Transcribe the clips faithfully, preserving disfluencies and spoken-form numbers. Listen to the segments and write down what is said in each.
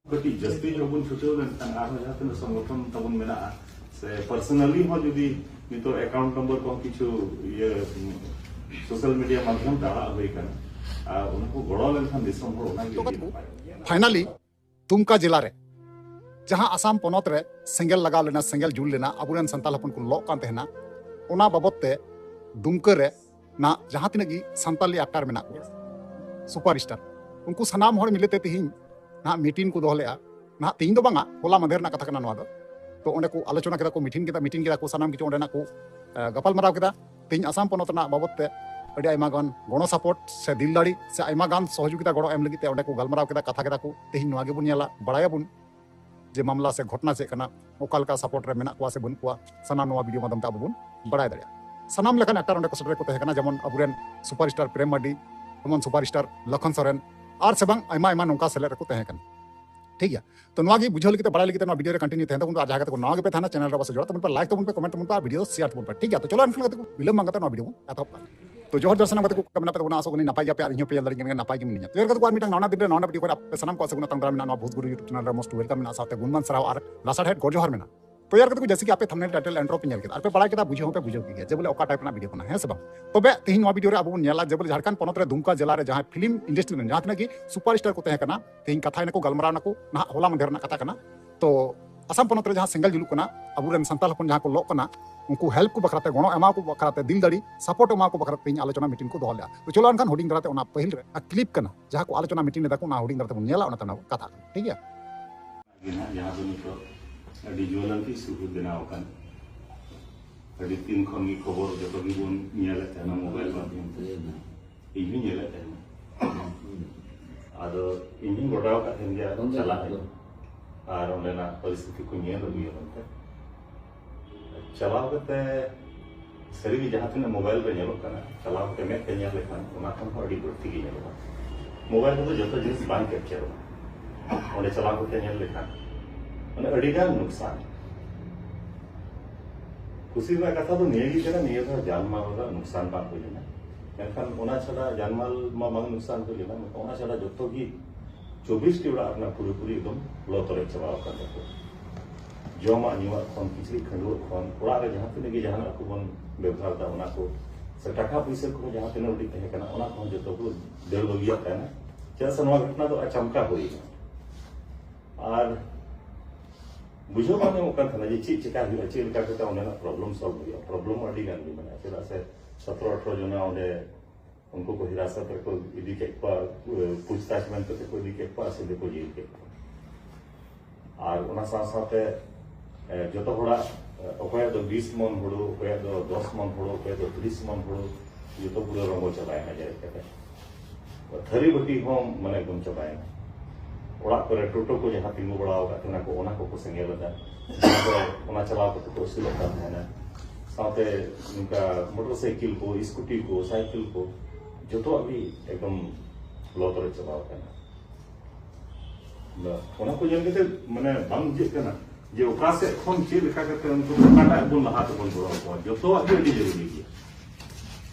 ᱠᱟᱹᱴᱤᱡ ᱡᱟᱹᱥᱛᱤ ᱧᱚᱜ ᱵᱚᱱ ᱪᱷᱩᱴᱟᱹᱣ ᱞᱮᱱᱠᱷᱟᱱ ᱟᱨᱦᱚᱸ ᱡᱟᱦᱟᱸ ᱛᱤᱱᱟᱹᱜ ᱥᱚᱝᱜᱚᱴᱷᱚᱱ ᱛᱟᱵᱚᱱ ᱢᱮᱱᱟᱜᱼᱟ, ᱥᱮ personally ᱦᱚᱸ ᱡᱩᱫᱤ ᱱᱤᱛᱚᱜ account number ᱠᱚᱦᱚᱸ ᱠᱤᱪᱷᱩ ᱤᱭᱟᱹ social media ᱢᱟᱫᱽᱫᱷᱚᱢ ᱛᱮ ᱟᱲᱟᱜ ᱦᱩᱭ ᱟᱠᱟᱱᱟ, ᱟᱨ ᱚᱱᱟ ᱠᱚ ᱜᱚᱲᱚ ᱞᱮᱱᱠᱷᱟᱱ ᱫᱤᱥᱚᱢ ᱦᱚᱲ ᱚᱱᱟ ᱜᱮ ᱟᱹᱰᱤ ᱱᱟᱯᱟᱭ᱾ ᱯᱷᱟᱭᱱᱟᱞᱤ ᱫᱩᱢᱠᱟ ᱡᱮᱞᱟ ᱨᱮ ᱡᱟᱦᱟᱸ ᱟᱥᱟᱢ ᱯᱚᱱᱚᱛ ᱨᱮ ᱥᱮᱸᱜᱮᱞ ᱞᱟᱜᱟᱣ ᱞᱮᱱᱟ, ᱥᱮᱸᱜᱮᱞ ᱡᱩᱞ ᱞᱮᱱᱟ, ᱟᱵᱚᱨᱮᱱ ᱥᱟᱱᱛᱟᱲ ᱦᱚᱯᱚᱱ ᱠᱚ ᱞᱚᱜ ᱠᱟᱱ ᱛᱟᱦᱮᱱᱟ, ᱚᱱᱟ ᱵᱟᱵᱚᱫ ᱛᱮ ᱫᱩᱢᱠᱟᱹ ᱨᱮ ᱱᱟᱜ ᱡᱟᱦᱟᱸ ᱛᱤᱱᱟᱹᱜ ᱜᱮ ᱥᱟᱱᱛᱟᱞᱤ ᱟᱠᱴᱟᱨ ᱢᱮᱱᱟᱜ ᱠᱚᱣᱟ, ᱥᱩᱯᱟᱨ ᱥᱴᱟᱨ, ᱩᱱᱠᱩ ᱥᱟᱱᱟᱢ ᱦᱚᱲ ᱢᱤᱞᱮ ᱛᱮ ᱛᱮᱦᱮᱧ ᱱᱟᱦᱟᱜ ᱢᱤᱴᱤᱝ ᱠᱚ ᱫᱚᱦᱚ ᱞᱮᱫᱼᱟ᱾ ᱱᱟᱦᱟᱜ ᱛᱮᱦᱮᱧ ᱫᱚ ᱵᱟᱝᱟ, ᱦᱚᱞᱟ ᱢᱟᱫᱷᱮᱨ ᱨᱮᱱᱟᱜ ᱠᱟᱛᱷᱟ ᱠᱟᱱᱟ ᱱᱚᱣᱟ ᱫᱚ᱾ ᱛᱚ ᱚᱸᱰᱮ ᱠᱚ ᱟᱞᱳᱪᱚᱱᱟ ᱠᱮᱫᱟ ᱠᱚ, ᱢᱤᱴᱤᱝ ᱠᱮᱫᱟ, ᱢᱤᱴᱤᱝ ᱠᱮᱫᱟ ᱠᱚ, ᱥᱟᱱᱟᱢ ᱠᱤᱪᱷᱩ ᱚᱸᱰᱮᱱᱟᱜ ᱠᱚ ᱮ, ᱜᱟᱯᱟᱞ ᱢᱟᱨᱟᱣ ᱠᱮᱫᱟ᱾ ᱛᱮᱦᱮᱧ ᱟᱥᱟᱢ ᱯᱚᱱᱚᱛ ᱨᱮᱱᱟᱜ ᱵᱟᱵᱚᱫ ᱛᱮ ᱟᱹᱰᱤ ᱟᱭᱢᱟ ᱜᱟᱱ ᱜᱚᱲᱚ ᱥᱟᱯᱳᱨᱴ ᱥᱮ ᱫᱤᱞ ᱫᱟᱲᱮ ᱥᱮ ᱟᱭᱢᱟ ᱜᱟᱱ ᱥᱚᱦᱚᱡᱳᱜᱤᱛᱟ ᱜᱚᱲᱚ ᱮᱢ ᱞᱟᱹᱜᱤᱫ ᱛᱮ ᱚᱸᱰᱮ ᱠᱚ ᱜᱟᱞᱢᱟᱨᱟᱣ ᱠᱮᱫᱟ, ᱠᱟᱛᱷᱟ ᱠᱮᱫᱟ ᱠᱚ᱾ ᱛᱮᱦᱮᱧ ᱱᱚᱣᱟ ᱜᱮᱵᱚᱱ ᱧᱮᱞᱟ, ᱵᱟᱲᱟᱭᱟᱵᱚᱱ ᱡᱮ ᱢᱟᱢᱞᱟ ᱥᱮ ᱜᱷᱚᱴᱱᱟ ᱪᱮᱫ ᱠᱟᱱᱟ, ᱚᱠᱟ ᱞᱮᱠᱟ ᱥᱟᱯᱳᱨᱴ ᱨᱮ ᱢᱮᱱᱟᱜ ᱠᱚᱣᱟ ᱥᱮ ᱵᱟᱹᱱᱩᱜ ᱠᱚᱣᱟ, ᱥᱟᱱᱟᱢ ᱱᱚᱣᱟ ᱵᱷᱤᱰᱤᱭᱳ ᱢᱟᱫᱽᱫᱷᱚᱢ ᱛᱮ ᱟᱵᱚ ᱵᱚᱱ ᱵᱟᱲᱟᱭ ᱫᱟᱲᱮᱭᱟᱜᱼᱟ᱾ ᱥᱟᱱᱟᱢ ᱞᱮᱠᱟᱱ ᱟᱠᱴᱟᱨ ᱚᱸᱰᱮ ᱠᱚ ᱥᱮᱴᱮᱨ ᱠᱚ ᱛᱟᱦᱮᱸ ᱠᱟᱱᱟ, ᱡᱮᱢᱚᱱ ᱟᱵᱚᱨᱮᱱ ᱥᱩᱯᱟᱨ ᱥᱴᱟᱨ ᱯᱨᱮᱢ ᱢᱟᱨᱰᱤ, ᱡᱮᱢᱚᱱ ᱥᱩᱯᱟᱨ ᱥᱴᱟᱨ ᱞᱚᱠᱷᱚᱱ ᱥᱚᱨᱮᱱ, ᱟᱨ ᱥᱮ ᱵᱟᱝ ᱟᱭᱢᱟ ᱟᱭᱢᱟ ᱱᱚᱝᱠᱟ ᱥᱮᱞᱮᱫ ᱨᱮᱠᱚ ᱛᱟᱦᱮᱸ ᱠᱟᱱᱟ᱾ ᱴᱷᱤᱠ ᱜᱮᱭᱟ, ᱛᱚ ᱱᱚᱣᱟ ᱜᱮ ᱵᱩᱡᱷᱟᱹᱣ ᱞᱟᱹᱜᱤᱫ ᱛᱮ, ᱵᱟᱲᱟᱭ ᱞᱟᱹᱜᱤᱫ ᱛᱮ ᱱᱚᱣᱟ ᱵᱷᱤᱰᱤᱭᱳ ᱨᱮ ᱠᱚᱱᱴᱤᱱᱤᱭᱩ ᱛᱟᱦᱮᱱ ᱛᱟᱵᱚᱱ ᱯᱮ᱾ ᱟᱨ ᱡᱟᱦᱟᱸᱭ ᱜᱟᱛᱮ ᱠᱚ ᱱᱟᱣᱟ ᱜᱮᱯᱮ ᱛᱟᱦᱮᱱᱟ, ᱪᱮᱱᱮᱞ ᱨᱮ ᱚᱵᱚᱥᱥᱳᱭ ᱡᱚᱲᱟᱣ ᱛᱟᱵᱚᱱ ᱯᱮ, ᱞᱟᱭᱤᱠ ᱛᱟᱵᱚᱱ ᱯᱮ, ᱠᱚᱢᱮᱱᱴ ᱛᱟᱵᱚᱱ ᱯᱮ, ᱟᱨ ᱵᱷᱤᱰᱤᱭᱳ ᱥᱮᱭᱟᱨ ᱛᱟᱵᱚᱱ ᱯᱮ᱾ ᱴᱷᱤᱠ ᱜᱮᱭᱟ, ᱛᱚ ᱪᱚᱞᱚ ᱮᱱᱠᱷᱟᱱ ᱜᱟᱛᱮ ᱠᱚ, ᱵᱤᱞᱚᱢ ᱵᱟᱝ ᱠᱟᱛᱮ ᱱᱚᱣᱟ ᱵᱷᱤᱰᱤᱭᱳ ᱵᱚᱱ ᱮᱛᱚᱦᱚᱵ ᱠᱟᱜᱼᱟ᱾ ᱛᱚ ᱡᱚᱦᱟᱨ ᱡᱚᱦᱟᱨ ᱥᱟᱱᱟᱢ ᱜᱟᱛᱮ ᱠᱚ ᱢᱮᱱᱟᱜ ᱯᱮ ᱛᱟᱵᱚᱱᱟ, ᱟᱥᱚᱜ ᱠᱟᱹᱱᱟᱹᱧ ᱱᱟᱯᱟᱭ ᱜᱮᱭᱟ ᱯᱮ ᱟᱨ ᱤᱧ ᱦᱚᱸ ᱯᱮ ᱧᱮᱞ ᱫᱟᱲᱮᱭᱟᱜ ᱠᱟᱱᱟ, ᱱᱟᱯᱟᱭ ᱜᱮ ᱢᱤᱱᱟᱹᱧᱟ᱾ ᱛᱚ ᱮᱨ ᱠᱟᱛᱮ ᱠᱚ ᱟᱨ ᱢᱤᱫᱴᱟᱝ ᱱᱟᱣᱟ ᱫᱤᱱ ᱨᱮ ᱱᱟᱣᱟ ᱵᱷᱤᱰᱤᱭᱳ ᱠᱚᱨᱮ ᱟᱯᱮ ᱥᱟᱱᱟᱢ ᱠᱚ ᱟᱥᱚᱜ ᱠᱟᱱᱟ ᱛᱟᱝ ᱫᱟᱨᱟᱢ ᱢᱮᱱᱟᱜᱼᱟ, ᱱᱚᱣᱟ ᱵᱷᱩᱛ ᱜᱩᱨᱩ YouTube ᱪᱮᱱᱮᱞ ᱨᱮ most welcome ᱢᱮᱱᱟᱜᱼᱟ, ᱥᱟᱶᱛᱮ ᱜᱩᱱᱢᱟᱱ ᱥᱟᱨᱦᱟᱣ ᱟᱨ ᱞᱟᱥᱟᱲᱦᱮᱫ ᱜᱚᱰ ᱡᱚᱦᱟᱨ ᱢᱮᱱᱟᱜᱼᱟ᱾ ᱛᱚ ᱮᱨ ᱠᱟᱛᱮ ᱠᱚ ᱡᱮᱭᱥᱮ ᱠᱤ ᱟᱯᱮ ᱛᱷᱟᱢᱵᱱᱮᱞ ᱴᱟᱭᱴᱮᱞ ᱤᱱᱴᱨᱳ ᱯᱮ ᱧᱮᱞ ᱠᱮᱫᱟ ᱟᱨ ᱯᱮ ᱵᱟᱲᱟᱭ ᱠᱮᱫᱟ, ᱵᱩᱡᱷᱟᱹᱣ ᱦᱚᱸ ᱯᱮ ᱵᱩᱡᱷᱟᱹᱣ ᱠᱮᱫ ᱜᱮᱭᱟ ᱡᱮ ᱵᱚᱞᱮ ᱚᱠᱟ ᱴᱟᱭᱤᱯ ᱨᱮᱱᱟᱜ ᱵᱷᱤᱰᱤᱭᱳ ᱠᱟᱱᱟ, ᱦᱮᱸ ᱥᱮ ᱵᱟᱝ? ᱛᱚᱵᱮ ᱛᱮᱦᱮᱧ ᱱᱚᱣᱟ ᱵᱷᱤᱰᱤᱭᱳ ᱨᱮ ᱟᱵᱚ ᱵᱚᱱ ᱧᱮᱞᱟ ᱡᱮ ᱵᱚᱞᱮ ᱡᱷᱟᱲᱠᱷᱚᱸᱰ ᱯᱚᱱᱚᱛ ᱨᱮ ᱫᱩᱢᱠᱟ ᱡᱮᱞᱟ ᱨᱮ ᱡᱟᱦᱟᱸ ᱯᱷᱤᱞᱢ ᱤᱱᱰᱟᱥᱴᱨᱤ ᱨᱮᱱ ᱡᱟᱦᱟᱸ ᱛᱤᱱᱟᱹᱜ ᱜᱮ ᱥᱩᱯᱟᱨ ᱥᱴᱟᱨ ᱠᱚ ᱛᱟᱦᱮᱸ ᱠᱟᱱᱟ, ᱛᱮᱦᱮᱧ ᱠᱟᱛᱷᱟ ᱮᱱᱟ ᱠᱚ, ᱜᱟᱞᱢᱟᱨᱟᱣ ᱮᱱᱟ ᱠᱚ, ᱱᱟᱦᱟᱜ ᱦᱚᱞᱟ ᱢᱟᱫᱷᱮᱨ ᱨᱮᱱᱟᱜ ᱠᱟᱛᱷᱟ ᱠᱟᱱᱟ᱾ ᱛᱚ ᱟᱥᱟᱢ ᱯᱚᱱᱚᱛ ᱨᱮ ᱡᱟᱦᱟᱸ ᱥᱮᱸᱜᱮᱞ ᱡᱩᱞᱩᱜ ᱠᱟᱱᱟ, ᱟᱵᱚᱨᱮᱱ ᱥᱟᱱᱛᱟᱲ ᱦᱚᱯᱚᱱ ᱡᱟᱦᱟᱸ ᱠᱚ ᱞᱚᱜ ᱠᱟᱱᱟ, ᱩᱱᱠᱩ ᱦᱮᱞᱯ ᱠᱚ ᱵᱟᱠᱷᱨᱟ ᱛᱮ, ᱜᱚᱲᱚ ᱮᱢᱟ ᱠᱚ ᱵᱟᱠᱷᱨᱟ ᱛᱮ, ᱫᱤᱞ ᱫᱟᱲᱮ ᱥᱟᱯᱳᱨᱴ ᱮᱢᱟ ᱠᱚ ᱵᱟᱠᱷᱨᱟ ᱛᱮ ᱛᱮᱦᱮᱧ ᱟᱞᱳᱪᱚᱱᱟ ᱢᱤᱴᱤᱝ ᱠᱚ ᱫᱚᱦᱚ ᱞᱮᱫᱼᱟ᱾ ᱛᱚ ᱪᱚᱞᱚ ᱮᱱᱠᱷᱟᱱ ᱦᱩᱰᱤᱧ ᱫᱷᱟᱨᱟ ᱛᱮ ᱚᱱᱟ ᱯᱟᱹᱦᱤᱞ ᱨᱮ ᱚᱱᱟ ᱠᱞᱤᱯ ᱠᱟᱱᱟ, ᱡᱟᱦᱟᱸ ᱠᱚ ᱟᱞᱳᱪᱚᱱᱟ ᱢᱤᱴᱤᱝ ᱞᱮᱫᱟ ᱠᱚ, ᱚᱱᱟ ᱦᱩᱰᱤᱧ ᱫᱷᱟᱨᱟ ᱛᱮᱵᱚᱱ ᱧᱮᱞᱟ, ᱚᱱᱟ ᱛᱮ ᱚᱱᱟ ᱠᱟᱛᱷᱟ ᱠᱟᱱᱟ, ᱴᱷᱤᱠ ᱜᱮᱭᱟ? ᱜᱮ ᱱᱟᱦᱟᱜ, ᱡᱟᱦᱟᱸ ᱫᱚ ᱱᱤᱛᱚᱜ ᱟᱹᱰᱤ ᱡᱩᱣᱟᱹᱞᱟᱱ ᱤᱥᱩ ᱦᱩᱭ ᱵᱮᱱᱟᱣ ᱟᱠᱟᱱ, ᱟᱹᱰᱤ ᱫᱤᱱ ᱠᱷᱚᱱ ᱜᱮ ᱠᱷᱚᱵᱚᱨ ᱡᱚᱛᱚ ᱜᱮᱵᱚᱱ ᱧᱮᱞᱮᱫ ᱛᱟᱦᱮᱱᱟ ᱢᱳᱵᱟᱭᱤᱞ ᱢᱟᱫᱽᱫᱷᱚᱢ ᱛᱮ, ᱤᱧ ᱦᱚᱸᱧ ᱧᱮᱞᱮᱫ ᱛᱟᱦᱮᱱᱟ᱾ ᱟᱫᱚ ᱤᱧ ᱦᱚᱸᱧ ᱜᱚᱴᱟᱣ ᱟᱠᱟᱫ ᱛᱟᱦᱮᱱ ᱜᱮᱭᱟ ᱪᱟᱞᱟᱜ ᱟᱹᱧ ᱟᱨ ᱚᱸᱰᱮᱱᱟᱜ ᱯᱚᱨᱤᱥᱛᱷᱤᱛᱤ ᱠᱚ ᱧᱮᱞ ᱟᱹᱜᱩᱭᱟ ᱢᱮᱱᱛᱮ᱾ ᱪᱟᱞᱟᱣ ᱠᱟᱛᱮ ᱥᱟᱹᱨᱤᱜᱮ ᱡᱟᱦᱟᱸ ᱛᱤᱱᱟᱹᱜ ᱢᱳᱵᱟᱭᱤᱞ ᱨᱮ ᱧᱮᱞᱚᱜ ᱠᱟᱱᱟ, ᱪᱟᱞᱟᱣ ᱠᱟᱛᱮ ᱢᱮᱫ ᱛᱮ ᱧᱮᱞ ᱞᱮᱠᱷᱟᱱ ᱚᱱᱟ ᱠᱷᱚᱱ ᱦᱚᱸ ᱟᱹᱰᱤ ᱵᱟᱹᱲᱛᱤ ᱜᱮ ᱧᱮᱞᱚᱜᱼᱟ᱾ ᱢᱳᱵᱟᱭᱤᱞ ᱨᱮᱫᱚ ᱡᱚᱛᱚ ᱡᱤᱱᱤᱥ ᱵᱟᱝ ᱠᱮᱯᱪᱟᱨᱚᱜᱼᱟ᱾ ᱚᱸᱰᱮ ᱪᱟᱞᱟᱣ ᱠᱟᱛᱮ ᱧᱮᱞ ᱞᱮᱠᱷᱟᱱ ᱢᱟᱱᱮ ᱟᱹᱰᱤᱜᱟᱱ ᱱᱩᱠᱥᱟᱱ᱾ ᱠᱩᱥᱤ ᱨᱮᱱᱟᱜ ᱠᱟᱛᱷᱟ ᱫᱚ ᱱᱤᱭᱟᱹ ᱜᱮ ᱠᱟᱱᱟ, ᱱᱤᱭᱟᱹ ᱫᱷᱟᱣ ᱡᱟᱱᱢᱟᱞ ᱨᱮᱱᱟᱜ ᱱᱩᱠᱥᱟᱱ ᱵᱟᱝ ᱦᱩᱭ ᱞᱮᱱᱟ᱾ ᱢᱮᱱᱠᱷᱟᱱ ᱚᱱᱟ ᱪᱷᱟᱰᱟ, ᱡᱟᱱᱢᱟᱞ ᱢᱟ ᱵᱟᱝ ᱱᱩᱠᱥᱟᱱ ᱦᱩᱭ ᱞᱮᱱᱟ, ᱢᱮᱱᱠᱷᱟᱱ ᱚᱱᱟ ᱪᱷᱟᱰᱟ ᱡᱚᱛᱚ ᱜᱮ ᱪᱚᱵᱵᱤᱥ ᱴᱤ ᱚᱲᱟᱜ ᱨᱮᱱᱟᱜ ᱯᱩᱨᱟᱹᱯᱩᱨᱤ ᱮᱠᱫᱚᱢ ᱞᱚ ᱛᱚᱨᱚᱡ ᱪᱟᱵᱟ ᱟᱠᱟᱱ ᱛᱟᱠᱚᱣᱟ᱾ ᱡᱚᱢᱟᱜ ᱧᱩᱣᱟᱜ ᱠᱷᱚᱱ, ᱠᱤᱪᱨᱤᱡ ᱠᱷᱟᱹᱰᱩᱣᱟᱹᱜ ᱠᱷᱚᱱ, ᱚᱲᱟᱜ ᱨᱮ ᱡᱟᱦᱟᱸ ᱛᱤᱱᱟᱹᱜ ᱜᱮ ᱡᱟᱦᱟᱱᱟᱜ ᱠᱚᱵᱚᱱ ᱵᱮᱵᱚᱦᱟᱨ ᱮᱫᱟ, ᱚᱱᱟ ᱠᱚ ᱥᱮ ᱴᱟᱠᱟ ᱯᱩᱭᱥᱟᱹ ᱠᱚᱦᱚᱸ ᱡᱟᱦᱟᱸ ᱛᱤᱱᱟᱹᱜ ᱩᱰᱤᱡ ᱛᱟᱦᱮᱸ ᱠᱟᱱᱟ, ᱚᱱᱟ ᱠᱚᱦᱚᱸ ᱡᱚᱛᱚ ᱠᱚ ᱫᱟᱹᱲ ᱵᱟᱹᱜᱤᱭᱟᱜ ᱠᱟᱱᱟ᱾ ᱪᱮᱫᱟᱜ ᱥᱮ ᱱᱚᱣᱟ ᱜᱷᱚᱴᱚᱱᱟ ᱫᱚ ᱟᱪᱟᱢᱠᱟ ᱦᱩᱭ ᱮᱱᱟ᱾ ᱟᱨ ᱵᱩᱡᱷᱟᱹᱣ ᱵᱟᱝ ᱧᱟᱢᱚᱜ ᱠᱟᱱ ᱛᱟᱦᱮᱱᱟ ᱡᱮ ᱪᱮᱫ ᱪᱮᱠᱟ ᱦᱩᱭᱩᱜᱼᱟ, ᱪᱮᱫ ᱞᱮᱠᱟ ᱠᱟᱛᱮ ᱚᱸᱰᱮᱱᱟᱜ ᱯᱨᱚᱵᱞᱮᱢ ᱥᱚᱞᱵᱷ ᱦᱩᱭᱩᱜᱼᱟ᱾ ᱯᱨᱚᱵᱞᱮᱢ ᱟᱹᱰᱤ ᱜᱟᱱ ᱜᱮ ᱢᱮᱱᱟᱜᱼᱟ, ᱪᱮᱫᱟᱜ ᱥᱮ ᱥᱚᱛᱨᱚ ᱟᱴᱷᱨᱚ ᱡᱚᱱᱟ ᱚᱸᱰᱮ ᱩᱱᱠᱩ ᱠᱚ ᱦᱤᱨᱟᱥᱚᱛ ᱨᱮᱠᱚ ᱤᱫᱤ ᱠᱮᱫ ᱠᱚᱣᱟ, ᱯᱩᱪᱷᱛᱟᱪᱷ ᱢᱮᱱ ᱠᱟᱛᱮ ᱠᱚ ᱤᱫᱤ ᱠᱮᱫ ᱠᱚᱣᱟ, ᱥᱤᱫᱷᱟᱹ ᱠᱚ ᱡᱮᱞ ᱠᱮᱫ ᱠᱚᱣᱟ᱾ ᱟᱨ ᱚᱱᱟ ᱥᱟᱶ ᱥᱟᱶᱛᱮ, ᱮ, ᱡᱚᱛᱚ ᱦᱚᱲᱟᱜ, ᱮ, ᱚᱠᱚᱭᱟᱜ ᱫᱚ ᱵᱤᱥ ᱢᱚᱱ ᱦᱩᱲᱩ, ᱚᱠᱚᱭᱟᱜ ᱫᱚ ᱫᱚᱥ ᱢᱚᱱ ᱦᱩᱲᱩ, ᱚᱠᱚᱭᱟᱜ ᱫᱚ ᱛᱤᱨᱤᱥ ᱢᱚᱱ ᱦᱩᱲᱩ, ᱡᱚᱛᱚ ᱯᱩᱨᱟᱹ ᱨᱚᱸᱜᱚ ᱪᱟᱵᱟᱭᱮᱱᱟ ᱡᱮᱨᱮᱫ ᱠᱟᱛᱮ᱾ ᱛᱷᱟᱹᱨᱤ ᱵᱟᱹᱴᱤ ᱦᱚᱸ ᱢᱟᱱᱮ ᱮᱠᱫᱚᱢ ᱪᱟᱵᱟᱭᱮᱱᱟ᱾ ᱚᱲᱟᱜ ᱠᱚᱨᱮ ᱴᱳᱴᱳ ᱠᱚ ᱡᱟᱦᱟᱸ ᱛᱤᱸᱜᱩ ᱵᱟᱲᱟ ᱟᱠᱟᱫ ᱛᱟᱦᱮᱱᱟ ᱠᱚ, ᱚᱱᱟ ᱠᱚᱠᱚ ᱥᱮᱸᱜᱮᱞ ᱟᱫᱟ᱾ ᱚᱱᱟ ᱠᱚ, ᱚᱱᱟ ᱪᱟᱞᱟᱣ ᱠᱟᱛᱮ ᱠᱚ ᱟᱹᱥᱩᱞᱚᱜ ᱠᱟᱱ ᱛᱟᱦᱮᱱᱟ᱾ ᱥᱟᱶᱛᱮ ᱱᱚᱝᱠᱟ ᱢᱚᱴᱚᱨ ᱥᱟᱭᱠᱮᱞ ᱠᱚ, ᱥᱠᱩᱴᱤ ᱠᱚ, ᱥᱟᱭᱠᱮᱞ ᱠᱚ, ᱡᱚᱛᱚᱣᱟᱜ ᱜᱮ ᱮᱠᱫᱚᱢ ᱞᱚ ᱛᱚᱨᱚᱡ ᱪᱟᱵᱟ ᱟᱠᱟᱱᱟ᱾ ᱚᱱᱟ ᱠᱚ ᱧᱮᱞ ᱠᱟᱛᱮ ᱢᱟᱱᱮ ᱵᱟᱝ ᱵᱩᱡᱷᱟᱹᱜ ᱠᱟᱱᱟ ᱡᱮ ᱚᱠᱟ ᱥᱮᱫ ᱠᱷᱚᱱ ᱪᱮᱫ ᱞᱮᱠᱟ ᱠᱟᱛᱮ ᱩᱱᱠᱩ ᱚᱠᱟᱴᱟᱜ ᱵᱚᱱ ᱞᱟᱦᱟ ᱛᱮᱵᱚᱱ ᱜᱚᱲᱚ ᱟᱠᱚᱣᱟ᱾ ᱡᱚᱛᱚᱣᱟᱜ ᱜᱮ ᱟᱹᱰᱤ ᱡᱚᱨᱩᱨᱤ ᱜᱮᱭᱟ᱾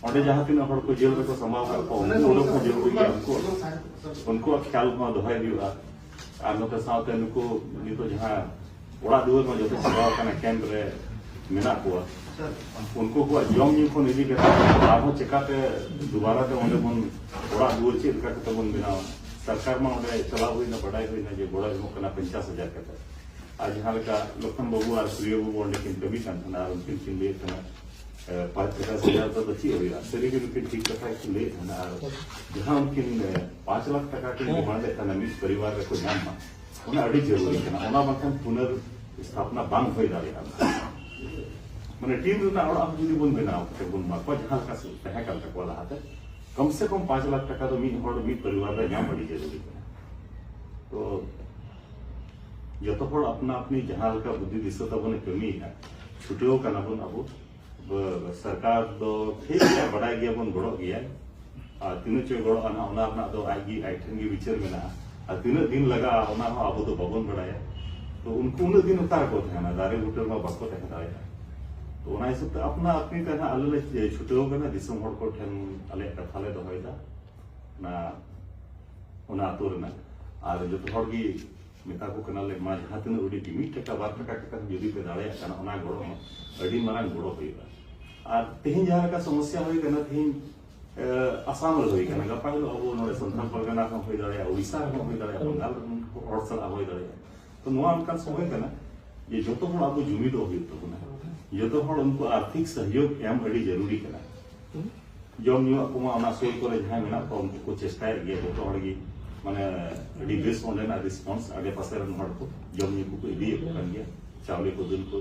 ᱚᱸᱰᱮ ᱡᱟᱦᱟᱸ ᱛᱤᱱᱟᱹᱜ ᱦᱚᱲ ᱠᱚ ᱡᱮᱞ ᱨᱮᱠᱚ ᱥᱟᱢᱵᱟᱣ ᱠᱟᱜ ᱠᱚᱣᱟ, ᱩᱱᱠᱩ ᱩᱰᱩᱠ ᱦᱚᱸ ᱡᱚᱨᱩᱨᱤ ᱜᱮᱭᱟ᱾ ᱩᱱᱠᱩ, ᱩᱱᱠᱩᱣᱟᱜ ᱠᱷᱮᱭᱟᱞ ᱦᱚᱸ ᱫᱚᱦᱚᱭ ᱦᱩᱭᱩᱜᱼᱟ᱾ ᱟᱨ ᱱᱚᱛᱮ ᱥᱟᱶᱛᱮ ᱱᱩᱠᱩ ᱱᱤᱛᱚᱜ ᱡᱟᱦᱟᱸ ᱚᱲᱟᱜ ᱫᱩᱣᱟᱹᱨ ᱢᱟ ᱡᱚᱛᱚ ᱪᱟᱵᱟᱣ ᱟᱠᱟᱱᱟ, ᱠᱮᱢᱯ ᱨᱮ ᱢᱮᱱᱟᱜ ᱠᱚᱣᱟ᱾ ᱩᱱᱠᱩ ᱠᱚᱣᱟᱜ ᱡᱚᱢ ᱧᱩ ᱠᱷᱚᱱ ᱤᱫᱤ ᱠᱟᱛᱮ ᱟᱨᱦᱚᱸ ᱪᱮᱠᱟᱛᱮ ᱫᱩᱵᱟᱨᱟ ᱛᱮ ᱚᱸᱰᱮ ᱵᱚᱱ ᱚᱲᱟᱜ ᱫᱩᱣᱟᱹᱨ ᱪᱮᱫ ᱞᱮᱠᱟ ᱠᱟᱛᱮ ᱵᱚᱱ ᱵᱮᱱᱟᱣᱟ? ᱥᱚᱨᱠᱟᱨ ᱢᱟ ᱚᱸᱰᱮ ᱪᱟᱞᱟᱣ ᱦᱩᱭᱱᱟ, ᱵᱟᱰᱟᱭ ᱦᱩᱭᱱᱟ ᱡᱮ ᱜᱚᱲᱚ ᱮᱢᱚᱜ ᱠᱟᱱᱟ ᱯᱚᱧᱪᱟᱥ ᱦᱟᱡᱟᱨ ᱠᱟᱛᱮ᱾ ᱟᱨ ᱡᱟᱦᱟᱸ ᱞᱮᱠᱟ ᱞᱚᱠᱷᱚᱱ ᱵᱟᱹᱵᱩ ᱟᱨ ᱥᱩᱨᱭᱚ ᱵᱟᱹᱵᱩ ᱚᱸᱰᱮ ᱠᱤᱱ ᱠᱟᱹᱢᱤ ᱠᱟᱱ ᱛᱟᱦᱮᱱᱟ, ᱟᱨ ᱩᱱᱠᱤᱱ ᱠᱤᱱ ᱞᱟᱹᱭᱮᱫ ᱛᱟᱦᱮᱱᱟ, ᱮ, ᱯᱟᱸᱪ ᱯᱚᱧᱪᱟᱥ ᱦᱟᱡᱟᱨ ᱛᱮᱫᱚ ᱪᱮᱫ ᱦᱩᱭᱩᱜᱼᱟ? ᱥᱟᱹᱨᱤᱜᱮ ᱱᱩᱠᱤᱱ ᱴᱷᱤᱠ ᱠᱟᱛᱷᱟ ᱜᱮᱠᱤᱱ ᱞᱟᱹᱭᱮᱫ ᱛᱟᱦᱮᱱᱟ᱾ ᱟᱨ ᱡᱟᱦᱟᱸ ᱩᱱᱠᱤᱱ, ᱮ, ᱯᱟᱸᱪ ᱞᱟᱠᱷ ᱴᱟᱠᱟ ᱠᱤᱱ ᱰᱤᱢᱟᱱᱰ ᱮᱫ ᱛᱟᱦᱮᱱᱟ ᱢᱤᱫ ᱯᱚᱨᱤᱵᱟᱨ ᱨᱮᱠᱚ ᱧᱟᱢ ᱢᱟ, ᱚᱱᱟ ᱟᱹᱰᱤ ᱡᱟᱹᱨᱩᱨᱤ ᱠᱟᱱᱟ᱾ ᱚᱱᱟ ᱵᱟᱝᱠᱷᱟᱱ ᱯᱩᱱᱚᱨ ᱥᱛᱷᱟᱯᱱᱟ ᱵᱟᱝ ᱦᱩᱭ ᱫᱟᱲᱮᱭᱟᱜᱼᱟ᱾ ᱢᱟᱱᱮ ᱴᱤᱱ ᱨᱮᱱᱟᱜ ᱚᱲᱟᱜ ᱦᱚᱸ ᱡᱩᱫᱤ ᱵᱚᱱ ᱵᱮᱱᱟᱣ ᱠᱟᱛᱮ ᱵᱚᱱ ᱮᱢᱟ ᱠᱚᱣᱟ, ᱡᱟᱦᱟᱸ ᱞᱮᱠᱟ ᱥᱩ-, ᱛᱟᱦᱮᱸ ᱠᱟᱱ ᱛᱟᱠᱚᱣᱟ ᱞᱟᱦᱟᱛᱮ, ᱠᱚᱢ ᱥᱮ ᱠᱚᱢ ᱯᱟᱸᱪ ᱞᱟᱠᱷ ᱴᱟᱠᱟ ᱫᱚ ᱢᱤᱫ ᱦᱚᱲ, ᱢᱤᱫ ᱯᱚᱨᱤᱵᱟᱨ ᱨᱮ ᱧᱟᱢ ᱟᱹᱰᱤ ᱡᱟᱹᱨᱩᱨᱤ ᱠᱟᱱᱟ᱾ ᱛᱚ ᱡᱚᱛᱚ ᱦᱚᱲ ᱟᱯᱱᱟ ᱟᱯᱱᱤ ᱡᱟᱦᱟᱸ ᱞᱮᱠᱟ ᱵᱩᱫᱽᱫᱷᱤ ᱫᱤᱥᱟᱹ ᱛᱟᱵᱚᱱ ᱮ ᱠᱟᱹᱢᱤᱭᱮᱫᱼᱟ, ᱪᱷᱩᱴᱟᱹᱣ ᱠᱟᱱᱟ ᱵᱚᱱ ᱟᱵᱚ᱾ ᱵ-, ᱥᱚᱨᱠᱟᱨ ᱫᱚ ᱴᱷᱤᱠ ᱜᱮᱭᱟ, ᱵᱟᱰᱟᱭ ᱜᱮᱭᱟᱵᱚᱱ, ᱜᱚᱲᱚᱜ ᱜᱮᱭᱟᱭ᱾ ᱟᱨ ᱛᱤᱱᱟᱹᱜ ᱪᱚᱭ ᱜᱚᱲᱚᱜᱼᱟ ᱱᱟᱦᱟᱜ, ᱚᱱᱟ ᱨᱮᱱᱟᱜ ᱫᱚ ᱟᱡ ᱜᱮ, ᱟᱡ ᱴᱷᱮᱱ ᱜᱮ ᱵᱤᱪᱟᱹᱨ ᱢᱮᱱᱟᱜᱼᱟ᱾ ᱟᱨ ᱛᱤᱱᱟᱹᱜ ᱫᱤᱱ ᱞᱟᱜᱟᱜᱼᱟ, ᱚᱱᱟ ᱦᱚᱸ ᱟᱵᱚ ᱫᱚ ᱵᱟᱵᱚᱱ ᱵᱟᱰᱟᱭᱟ᱾ ᱛᱚ ᱩᱱᱠᱩ ᱩᱱᱟᱹᱜ ᱫᱤᱱ ᱚᱠᱟ ᱨᱮᱠᱚ ᱛᱟᱦᱮᱱᱟ? ᱫᱟᱨᱮ ᱵᱩᱴᱟᱹ ᱨᱮᱢᱟ ᱵᱟᱠᱚ ᱛᱟᱦᱮᱸ ᱫᱟᱲᱮᱭᱟᱜᱼᱟ᱾ ᱛᱚ ᱚᱱᱟ ᱦᱤᱥᱟᱹᱵ ᱛᱮ ᱟᱯᱱᱟ ᱟᱯᱱᱤ ᱛᱮ ᱱᱟᱦᱟᱜ ᱟᱞᱮ ᱞᱮ ᱪᱷᱩᱴᱟᱹᱣ ᱠᱟᱱᱟ, ᱫᱤᱥᱚᱢ ᱦᱚᱲ ᱠᱚ ᱴᱷᱮᱱ ᱟᱞᱮᱭᱟᱜ ᱠᱟᱛᱷᱟ ᱞᱮ ᱫᱚᱦᱚᱭᱮᱫᱟ᱾ ᱚᱱᱟ, ᱚᱱᱟ ᱟᱹᱛᱩ ᱨᱮᱱᱟᱜ ᱟᱨ ᱡᱚᱛᱚ ᱦᱚᱲ ᱜᱮ ᱢᱮᱛᱟ ᱠᱚ ᱠᱟᱱᱟᱞᱮ, ᱢᱟ ᱡᱟᱦᱟᱸ ᱛᱤᱱᱟᱹᱜ ᱩᱰᱤᱡ ᱜᱮ ᱢᱤᱫ ᱴᱟᱠᱟ ᱵᱟᱨ ᱴᱟᱠᱟ ᱠᱟᱛᱮ ᱦᱚᱸ ᱡᱩᱫᱤ ᱯᱮ ᱫᱟᱲᱮᱭᱟᱜ ᱠᱟᱱᱟ, ᱚᱱᱟ ᱜᱚᱲᱚ ᱦᱚᱸ ᱟᱹᱰᱤ ᱢᱟᱨᱟᱝ ᱜᱚᱲᱚ ᱦᱩᱭᱩᱜᱼᱟ᱾ ᱟᱨ ᱛᱮᱦᱮᱧ ᱡᱟᱦᱟᱸ ᱞᱮᱠᱟ ᱥᱚᱢᱚᱥᱥᱟ ᱦᱩᱭ ᱠᱟᱱᱟ, ᱛᱮᱦᱮᱧ ᱮ, ᱟᱥᱟᱢ ᱨᱮ ᱦᱩᱭ ᱠᱟᱱᱟ, ᱜᱟᱯᱟ ᱦᱤᱞᱳᱜ ᱟᱵᱚ ᱱᱚᱰᱮ ᱥᱟᱱᱛᱟᱲ ᱯᱟᱨᱜᱟᱱᱟ ᱨᱮᱦᱚᱸ ᱦᱩᱭ ᱫᱟᱲᱮᱭᱟᱜᱼᱟ, ᱳᱰᱤᱥᱟ ᱨᱮᱦᱚᱸ ᱦᱩᱭ ᱫᱟᱲᱮᱭᱟᱜᱼᱟ, ᱵᱟᱝᱜᱟᱞ ᱨᱮᱱ ᱦᱚᱲ ᱥᱟᱞᱟᱜ ᱦᱩᱭ ᱫᱟᱲᱮᱭᱟᱜᱼᱟ᱾ ᱛᱚ ᱱᱚᱣᱟ ᱚᱱᱠᱟᱱ ᱥᱚᱢᱚᱭ ᱠᱟᱱᱟ ᱡᱮ ᱡᱚᱛᱚ ᱦᱚᱲ ᱟᱵᱚ ᱡᱩᱢᱤᱫᱚᱜ ᱦᱩᱭᱩᱜ ᱛᱟᱵᱚᱱᱟ᱾ ᱡᱚᱛᱚ ᱦᱚᱲ ᱩᱱᱠᱩ ᱟᱨᱛᱷᱤᱠ ᱥᱚᱦᱭᱳᱜᱽ ᱮᱢ ᱟᱹᱰᱤ ᱡᱟᱹᱨᱩᱲᱤ ᱠᱟᱱᱟ᱾ ᱡᱚᱢ ᱧᱩᱣᱟᱜ ᱠᱚᱢᱟ ᱚᱱᱟ ᱥᱩᱨ ᱠᱚᱨᱮ ᱡᱟᱦᱟᱸᱭ ᱢᱮᱱᱟᱜ ᱠᱚᱣᱟ ᱩᱱᱠᱩ ᱠᱚ ᱪᱮᱥᱴᱟᱭᱮᱫ ᱜᱮᱭᱟ, ᱡᱚᱛᱚ ᱦᱚᱲ ᱜᱮ ᱢᱟᱱᱮ ᱟᱹᱰᱤ ᱵᱮᱥ ᱚᱸᱰᱮᱱᱟᱜ ᱨᱮᱥᱯᱚᱱᱥ, ᱟᱰᱮ ᱯᱟᱥᱮ ᱨᱮᱱ ᱦᱚᱲ ᱠᱚ ᱡᱚᱢ ᱧᱩ ᱠᱚᱠᱚ ᱤᱫᱤᱭᱮᱫ ᱠᱚ ᱠᱟᱱ ᱜᱮᱭᱟ, ᱪᱟᱣᱞᱮ ᱠᱚ, ᱫᱟᱹᱞ ᱠᱚ,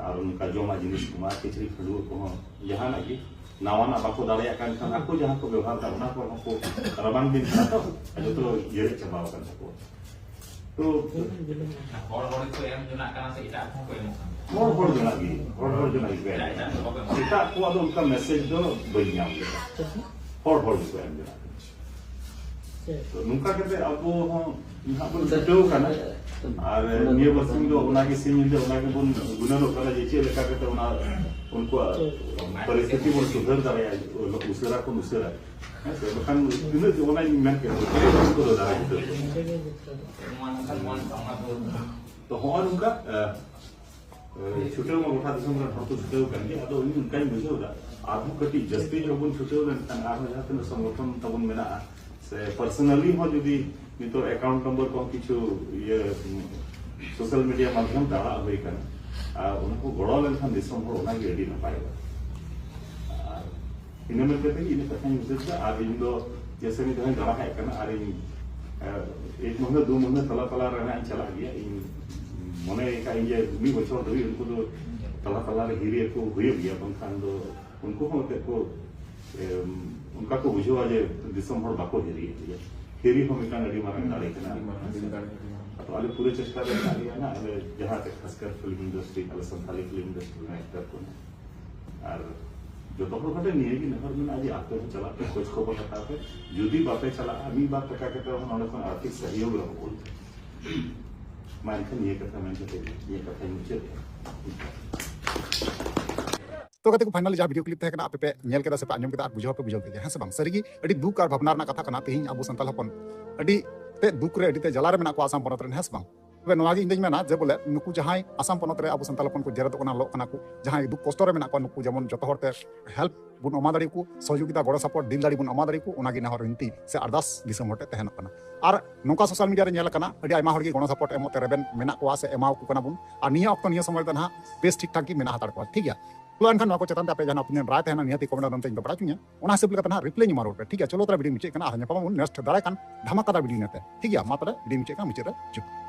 ᱟᱨ ᱚᱱᱠᱟ ᱡᱚᱢᱟᱜ ᱡᱤᱱᱤᱥ ᱠᱚᱢᱟ ᱠᱤᱪᱨᱤᱡ ᱠᱷᱟᱹᱰᱩᱣᱟᱹᱜ ᱠᱚᱦᱚᱸ ᱡᱟᱦᱟᱱᱟᱜ ᱜᱮ ᱱᱟᱣᱟᱱᱟᱜ ᱵᱟᱠᱚ ᱫᱟᱲᱮᱭᱟᱜ ᱠᱟᱱ ᱠᱷᱟᱱ ᱟᱠᱚ ᱡᱟᱦᱟᱸ ᱠᱚ ᱵᱮᱵᱚᱦᱟᱨ ᱮᱫᱟ ᱚᱱᱟ ᱠᱚ ᱦᱚᱸᱠᱚ ᱨᱟᱵᱟᱝ ᱫᱤᱱ ᱠᱟᱱᱟ ᱛᱚ ᱡᱚᱛᱚ ᱤᱭᱟᱹ ᱨᱮ ᱪᱟᱵᱟᱣ ᱟᱠᱟᱱ ᱛᱟᱠᱚᱣᱟ᱾ ᱛᱚ ᱦᱚᱲ ᱦᱚᱲ ᱜᱮᱠᱚ ᱮᱢ ᱡᱚᱱᱟᱜ ᱠᱟᱱᱟ ᱥᱮ ᱮᱴᱟᱜ ᱠᱚᱦᱚᱸ ᱠᱚ ᱮᱢᱚᱜ ᱠᱟᱱᱟ? ᱦᱚᱲ ᱦᱚᱲ ᱡᱚᱱᱟᱜ ᱜᱮ, ᱦᱚᱲ ᱦᱚᱲ ᱡᱚᱱᱟᱜ ᱜᱮᱠᱚ ᱮᱢ ᱮᱴᱟᱜ ᱮᱴᱟᱜ ᱫᱚ ᱵᱟᱠᱚ ᱮᱢᱚᱜ ᱠᱟᱱᱟ᱾ ᱮᱴᱟᱜ ᱠᱚᱣᱟᱜ ᱫᱚ ᱚᱱᱠᱟ ᱢᱮᱥᱮᱡᱽ ᱫᱚ ᱵᱟᱹᱧ ᱧᱟᱢ ᱞᱮᱫᱟ᱾ ᱦᱚᱲ ᱦᱚᱲ ᱜᱮᱠᱚ ᱮᱢ ᱡᱚᱱᱟᱜ ᱠᱟᱱᱟ᱾ ᱛᱚ ᱱᱚᱝᱠᱟ ᱠᱟᱛᱮ ᱟᱵᱚ ᱦᱚᱸ ᱱᱟᱦᱟᱜ ᱵᱚᱱ ᱪᱷᱩᱴᱟᱹᱣ ᱠᱟᱱᱟ᱾ ᱟᱨ ᱱᱤᱭᱟᱹ ᱵᱟᱨᱥᱤᱧ ᱫᱚ ᱚᱱᱟᱜᱮ ᱥᱤᱧ ᱧᱤᱫᱟᱹ ᱚᱱᱟ ᱜᱮᱵᱚᱱ ᱜᱩᱱᱟᱹᱱᱚᱜ ᱠᱟᱱᱟ ᱡᱮ ᱪᱮᱫ ᱞᱮᱠᱟ ᱠᱟᱛᱮ ᱚᱱᱟ ᱩᱱᱠᱩᱣᱟᱜ ᱯᱚᱨᱤᱥᱛᱷᱤᱛᱤ ᱵᱚᱱ ᱥᱩᱫᱷᱟᱹᱨ ᱫᱟᱲᱮᱭᱟᱜᱼᱟ ᱩᱥᱟᱹᱨᱟ ᱠᱷᱚᱱ ᱩᱥᱟᱹᱨᱟ᱾ ᱦᱮᱸ ᱥᱮ? ᱵᱟᱠᱷᱟᱱ ᱛᱤᱱᱟᱹᱜ ᱡᱮ ᱚᱱᱟᱧ ᱢᱮᱱ ᱠᱮᱫ ᱫᱚ, ᱛᱤᱱᱟᱹᱜ ᱵᱚᱱ ᱯᱩᱨᱟᱹᱣ ᱫᱟᱲᱮᱭᱟᱜᱼᱟ ᱜᱤᱫᱽᱨᱟᱹ ᱠᱚ᱾ ᱛᱚ ᱦᱚᱸᱜᱼᱚ ᱱᱚᱝᱠᱟ, ᱮ, ᱮ, ᱪᱷᱩᱴᱟᱹᱣ ᱢᱟ ᱜᱚᱴᱟ ᱫᱤᱥᱚᱢ ᱨᱮᱱ ᱦᱚᱲ ᱠᱚ ᱪᱷᱩᱴᱟᱹᱣ ᱠᱟᱱ ᱜᱮ, ᱟᱫᱚ ᱤᱧ ᱚᱱᱠᱟᱧ ᱵᱩᱡᱷᱟᱹᱣ ᱮᱫᱟ, ᱟᱨᱦᱚᱸ ᱠᱟᱹᱴᱤᱡ ᱡᱟᱹᱥᱛᱤ ᱧᱚᱜ ᱵᱚᱱ ᱪᱷᱩᱴᱟᱹᱣ ᱞᱮᱱᱠᱷᱟᱱ, ᱟᱨᱦᱚᱸ ᱡᱟᱦᱟᱸ ᱛᱤᱱᱟᱹᱜ ᱥᱚᱝᱜᱚᱴᱷᱚᱱ ᱛᱟᱵᱚᱱ ᱢᱮᱱᱟᱜᱼᱟ, ᱥᱮ personally ᱦᱚᱸ ᱡᱩᱫᱤ ᱱᱤᱛᱚᱜ account number ᱠᱚ ᱠᱤᱪᱷᱩ ᱤᱭᱟᱹ social media ᱢᱟᱫᱽᱫᱷᱚᱢ ᱛᱮ ᱟᱲᱟᱜ ᱦᱩᱭ ᱠᱟᱱᱟ, ᱟᱨ ᱚᱱᱟ ᱠᱚ ᱜᱚᱲᱚ ᱞᱮᱱᱠᱷᱟᱱ ᱫᱤᱥᱚᱢ ᱦᱚᱲ ᱚᱱᱟᱜᱮ ᱟᱹᱰᱤ ᱱᱟᱯᱟᱭᱚᱜᱼᱟ᱾ ᱟᱨ ᱤᱱᱟᱹ ᱢᱮᱱ ᱠᱟᱛᱮ ᱜᱮ ᱤᱧᱟᱹᱜ ᱠᱟᱛᱷᱟᱧ ᱢᱩᱪᱟᱹᱫ ᱮᱫᱟ᱾ ᱟᱨ ᱤᱧ ᱫᱚ ᱡᱮᱭᱥᱮ ᱢᱤᱫ ᱫᱷᱟᱣ ᱤᱧ ᱫᱟᱬᱟ ᱦᱮᱡ ᱟᱠᱟᱱᱟ, ᱟᱨ ᱤᱧ, ᱮ, ᱮᱠ ᱢᱟᱹᱦᱱᱟᱹ ᱫᱩ ᱢᱟᱹᱦᱱᱟᱹ ᱛᱟᱞᱟ ᱛᱟᱞᱟ ᱨᱮ ᱦᱟᱸᱜ ᱤᱧ ᱪᱟᱞᱟᱜ ᱜᱮᱭᱟ᱾ ᱤᱧ ᱢᱚᱱᱮ ᱟᱠᱟᱫ ᱤᱧ ᱡᱮ ᱢᱤᱫ ᱵᱚᱪᱷᱚᱨ ᱫᱷᱟᱹᱵᱤᱡ ᱩᱱᱠᱩ ᱫᱚ ᱛᱟᱞᱟ ᱛᱟᱞᱟ ᱨᱮ ᱦᱤᱨᱤ ᱟᱠᱚ ᱦᱩᱭᱩᱜ ᱜᱮᱭᱟ, ᱵᱟᱝᱠᱷᱟᱱ ᱫᱚ ᱩᱱᱠᱩ ᱦᱚᱸ ᱮᱱᱛᱮᱫ ᱠᱚ, ᱮᱢ, ᱚᱱᱠᱟ ᱠᱚ ᱵᱩᱡᱷᱟᱹᱣᱟ ᱡᱮ ᱫᱤᱥᱚᱢ ᱦᱚᱲ ᱵᱟᱠᱚ ᱦᱤᱨᱤᱭᱮᱫ ᱞᱮᱭᱟ᱾ ᱦᱤᱨᱤ ᱦᱚᱸ ᱢᱤᱫᱴᱟᱝ ᱟᱹᱰᱤ ᱢᱟᱨᱟᱝ ᱫᱟᱲᱮ ᱠᱟᱱᱟ᱾ ᱟᱹᱰᱤ ᱢᱟᱨᱟᱝ ᱫᱟᱲᱮ ᱠᱟᱱᱟ᱾ ᱟᱫᱚ ᱟᱞᱮ ᱯᱩᱨᱟᱹ ᱪᱮᱥᱴᱟ ᱨᱮ ᱢᱮᱱᱟᱜ ᱞᱮᱭᱟ ᱱᱟᱜ, ᱟᱞᱮ ᱡᱟᱦᱟᱸ ᱛᱮ ᱠᱷᱟᱥᱠᱟᱨ film industry, ᱟᱞᱮ ᱥᱟᱱᱛᱟᱞᱤ film industry ᱨᱮᱱ actor ᱠᱚ ᱱᱟᱜ᱾ ᱟᱨ ᱡᱚᱛᱚ ᱦᱚᱲ ᱠᱟᱛᱮ ᱱᱤᱭᱟᱹ ᱜᱮ ᱱᱮᱦᱚᱨ ᱢᱮᱱᱟᱜᱼᱟ ᱡᱮ ᱟᱯᱮ ᱦᱚᱸ ᱪᱟᱞᱟᱜ ᱯᱮ, ᱠᱷᱳᱡᱽ ᱠᱷᱚᱵᱚᱨ ᱦᱟᱛᱟᱣ ᱯᱮ᱾ ᱡᱩᱫᱤ ᱵᱟᱯᱮ ᱪᱟᱞᱟᱜᱼᱟ, ᱢᱤᱫ ᱵᱟᱨ ᱴᱟᱠᱟ ᱠᱟᱛᱮ ᱦᱚᱸ ᱱᱚᱸᱰᱮ ᱠᱷᱚᱱ ᱟᱨᱛᱷᱤᱠ ᱥᱚᱦᱭᱳᱜᱽ ᱨᱮᱦᱚᱸ ᱠᱩᱞ ᱯᱮ᱾ ᱢᱟ ᱮᱱᱠᱷᱟᱱ ᱱᱤᱭᱟᱹ ᱠᱟᱛᱷᱟ ᱢᱮᱱ ᱠᱟᱛᱮ ᱜᱮ ᱱᱤᱭᱟᱹ ᱠᱟᱛᱷᱟᱧ ᱢᱩᱪᱟᱹᱫ ᱮᱫᱟ᱾ ᱛᱚ ᱜᱟᱛᱮ ᱠᱚ, finally ᱡᱟᱦᱟᱸ video clip ᱛᱟᱦᱮᱸ ᱠᱟᱱᱟ, ᱟᱯᱮ ᱯᱮ ᱧᱮᱞ ᱠᱮᱫᱟ ᱥᱮ ᱯᱮ ᱟᱸᱡᱚᱢ ᱠᱮᱫᱟ ᱟᱨ ᱵᱩᱡᱷᱟᱹᱣ ᱦᱚᱸᱯᱮ ᱵᱩᱡᱷᱟᱹᱣ ᱠᱮᱫ ᱜᱮᱭᱟ, ᱦᱮᱸ ᱥᱮ ᱵᱟᱝ? ᱥᱟᱹᱨᱤᱜᱮ ᱟᱹᱰᱤ ᱫᱩᱠ ᱟᱨ ᱵᱷᱟᱵᱽᱱᱟ ᱨᱮᱱᱟᱜ ᱠᱟᱛᱷᱟ ᱠᱟᱱᱟ᱾ ᱛᱮᱦᱮᱧ ᱟᱵᱚ ᱥᱟᱱᱛᱟᱲ ᱦᱚᱯᱚᱱ ᱟᱹᱰᱤ ᱛᱮ ᱫᱩᱠ ᱨᱮ, ᱟᱹᱰᱤ ᱛᱮ ᱡᱟᱞᱟ ᱨᱮ ᱢᱮᱱᱟᱜ ᱠᱚᱣᱟ ᱟᱥᱟᱢ ᱯᱚᱱᱚᱛ ᱨᱮᱱ, ᱦᱮᱸ ᱥᱮ ᱵᱟᱝ? ᱛᱚᱵᱮ ᱱᱚᱣᱟ ᱜᱮ ᱤᱧ ᱫᱚᱧ ᱢᱮᱱᱟ ᱡᱮ ᱵᱚᱞᱮ ᱱᱩᱠᱩ ᱡᱟᱦᱟᱸᱭ ᱟᱥᱟᱢ ᱯᱚᱱᱚᱛ ᱨᱮ ᱟᱵᱚ ᱥᱟᱱᱛᱟᱲ ᱦᱚᱯᱚᱱ ᱠᱚ ᱡᱮᱨᱮᱫᱚᱜ ᱠᱟᱱᱟ, ᱞᱚᱜ ᱠᱟᱱᱟ ᱠᱚ, ᱡᱟᱦᱟᱸᱭ ᱫᱩᱠ ᱠᱚᱥᱴᱚ ᱨᱮ ᱢᱮᱱᱟᱜ ᱠᱚᱣᱟ, ᱱᱩᱠᱩ ᱡᱮᱢᱚᱱ ᱡᱚᱛᱚ ᱦᱚᱲ ᱛᱮ help ᱵᱚᱱ ᱮᱢᱟ ᱫᱟᱲᱮᱭᱟᱠᱚ, ᱥᱚᱦᱚᱡᱳᱜᱤᱛᱟ, ᱜᱚᱲᱚ support, ᱫᱤᱞ ᱫᱟᱲᱮ ᱵᱚᱱ ᱮᱢᱟ ᱫᱟᱲᱮᱭᱟᱠᱚ, ᱚᱱᱟ ᱜᱮ ᱱᱮᱦᱚᱨ ᱵᱤᱱᱛᱤ ᱥᱮ ᱟᱨᱫᱟᱥ ᱫᱤᱥᱚᱢ ᱦᱚᱲ ᱴᱷᱮᱱ ᱛᱟᱦᱮᱱᱚᱜ ᱠᱟᱱᱟ᱾ ᱟᱨ ᱱᱚᱝᱠᱟ social media ᱨᱮ ᱧᱮᱞ ᱟᱠᱟᱱᱟ, ᱟᱹᱰᱤ ᱟᱭᱢᱟ ᱦᱚᱲ ᱜᱮ ᱜᱚᱲᱚ support ᱮᱢᱚᱜ ᱛᱮ ᱨᱮᱵᱮᱱ ᱢᱮᱱᱟᱜ ᱠᱚᱣᱟ ᱥᱮ ᱮᱢᱟᱣᱟᱠᱚ ᱠᱟᱱᱟ ᱵᱚᱱ, ᱟᱨ ᱱᱤᱭᱟᱹ ᱚᱠᱛᱚ ᱱᱤᱭᱟᱹ ᱥᱚᱢᱚᱭ ᱨᱮᱫᱚ ᱱᱟᱦᱟᱜ ᱵᱮᱥ ᱴᱷᱤᱠ ᱴᱷᱟᱠ ᱜᱮ ᱢᱮᱱᱟᱜ ᱦᱟᱛᱟᱲ ᱠᱚᱣᱟ, ᱴᱷᱤᱠ ᱜᱮᱭᱟ᱾ ᱪᱚᱞᱚ ᱮᱱᱠᱷᱟᱱ ᱱᱚᱣᱟ ᱠᱚ ᱪᱮᱛᱟᱱ ᱛᱮ ᱟᱯᱮ ᱡᱟᱦᱟᱱᱟᱜ opinion ᱨᱟᱭ ᱛᱟᱦᱮᱱᱟ, ᱱᱤᱦᱟᱹᱛ comment ᱫᱟᱨᱟᱭ ᱛᱮᱧ ᱵᱟᱲᱟᱭ ᱦᱚᱪᱚᱧᱟ, ᱚᱱᱟ ᱦᱤᱥᱟᱹᱵ ᱞᱮᱠᱟᱛᱮ ᱱᱟᱦᱟᱜ reply ᱧ ᱮᱢᱟ ᱨᱩᱣᱟᱹᱲ ᱯᱮ, ᱴᱷᱤᱠ ᱜᱮᱭᱟ᱾ ᱪᱚᱞᱚ ᱛᱟᱦᱞᱮ video ᱢᱩᱪᱟᱹᱫ ᱠᱟᱱᱟ, ᱟᱨ ᱧᱟᱯᱟᱢ ᱟᱵᱚᱱ next ᱫᱟᱨᱟᱭ ᱠᱟᱱ ᱫᱷᱟᱢᱟᱠᱟᱫᱟᱨ video ᱧᱮᱞᱛᱮ, ᱴᱷᱤᱠ ᱜᱮᱭᱟ᱾ ᱢᱟ ᱛᱟᱦᱞᱮ video ᱢᱩᱪᱟᱹᱫ ᱠᱟᱱᱟ, ᱢᱩᱪᱟᱹᱫ ᱨᱮ ᱡᱚᱦᱟᱨ᱾